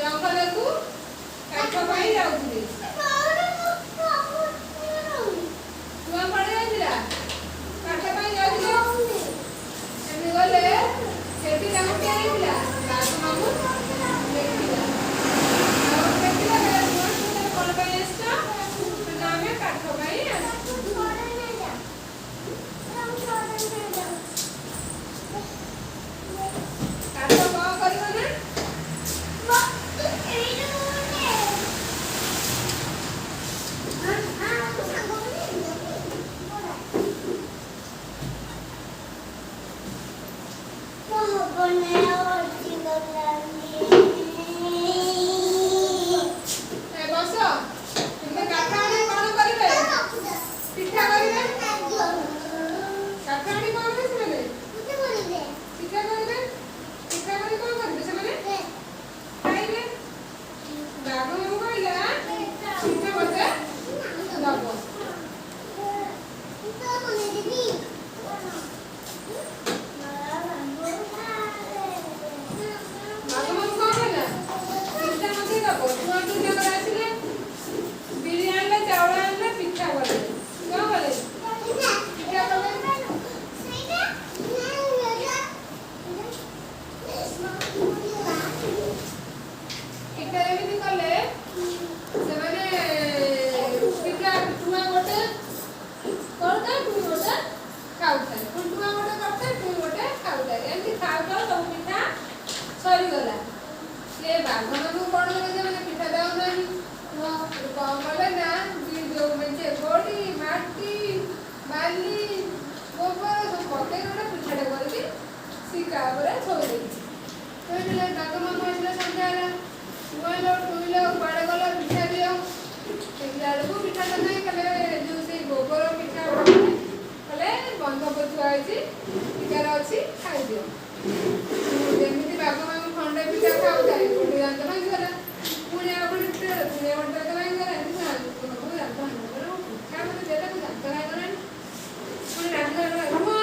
ଜଙ୍ଗଲକୁ କାଠ ପାଇଁ ଯାଉଥିଲେ। ଟୁଆଁ କୁଆଡେ ଯାଇଥିଲା? କାଠ ପାଇଁ ଯାଉଥିଲେ। ଏମିତି ଗଲେ, ସେଠି ତାଙ୍କୁ କିଏ ଦେଖିଲା? ବାଘ ମାମୁଁ ଦେଖିଲା। ଆଉ ଦେଖିଲା, କହିଲା, "ଟୁଆଁ, ତୁମେ ତାହେଲେ କଣ ପାଇଁ ଆସିଛ?" ନା, "ଆମେ କାଠ ପାଇଁ ଆସିଛୁ।" କାଠ କଣ କରିବ ନା? ଏ ବସ। ତୁମେ କାଠ ଆଣି କଣ କରିବେ? ପିଠା କରିବେ। କାଠ ଆଣି କଣ କରିବେ ସେମାନେ? ପିଠା କରିବେ। ପିଠା କରି କଣ କରିବେ ସେମାନେ? ଖାଇବେ। ବାଘ ମାମୁଁ କହିଲା, ପିଠା ମତେ ଦବ। ବାଘ ମାମୁଁ କଣ କହିଲା? ପିଠା ମତେ ଦବ। ଟୁଆଁ ଟୁଇଁ ତାଙ୍କର ଆସିଲେ, ବିରି ଆଣିଲେ, ଚାଉଳ ଆଣିଲେ, ପିଠା କଲେ। କଣ କଲେ? ପିଠା କଲେ। ପିଠା ଯେମିତି କଲେ ସେମାନେ, ପିଠା ଟୁଆଁ ଗୋଟେ କରୁଥାଏ, ଟୁଇଁ ଗୋଟେ ଖାଉଥାଏ। ପୁଣି ଟୁଆଁ ଗୋଟେ କରିଥାଏ, ଟୁଇଁ ଗୋଟେ ଖାଉଥାଏ। ଏମିତି ଖାଉ ଖାଉ ସବୁ ପିଠା ସରିଗଲା। ସେ ବାଘ ମାମୁଁ କଣ କଲେ? ସେମାନେ ପିଠା ଦଉନାହିଁ। କଣ କଲେ ନା, ଯୋଉ ମେଞ୍ଚେ ଗୋଡି, ମାଟି, ବାଲି, ଗୋବର ସବୁ ପକେଇ ଗୋଟେ ପିଠାଟେ କରିକି ଶିକା ଉପରେ ଥୋଇଦେଇଛି, ଥୋଇଦେଲେ। ବାଘ ମାମୁଁ ଆସିଲା, ସନ୍ଧ୍ୟା ହେଲା। ଟୁଆଁଲୋ, ଟୁଇଁଲୋ, କୁଆଡ଼େ ଗଲ? ପିଠା ଦିଅ। ଦେଖିଲା ବେଳକୁ ପିଠା ତ ନାହିଁ। କଲେ ଯୋଉ ସେଇ ଗୋବର ପିଠା କଲେ, ବନ୍ଧ ଥୁଆ ହେଇଛି, ପିଠାର ଅଛି, ଖାଇଦିଅ। ଯେମିତି ବାଘ ମାମୁଁ ଖଣ୍ଡେ ପିଠା ଖାଉଥାଏ, ଗୋଟେ ଦାନ୍ତ ଭାଙ୍ଗିଗଲା। ପୁଣି ଆଉ ଗୋଟେ ପିଠା, ପୁଣି ଆଉ ଗୋଟେ ଦାନ୍ତ ଭାଙ୍ଗିଗଲା। ଏମିତି ସବୁ ଦାନ୍ତ ଭାଙ୍ଗିଗଲା। ପିଠା ମତେ ଦେଲେ, ମୁଁ ଦାନ୍ତ ଭାଙ୍ଗିଗଲାଣି। ପୁଣି ରାଗିଗଲା, ରୁହ।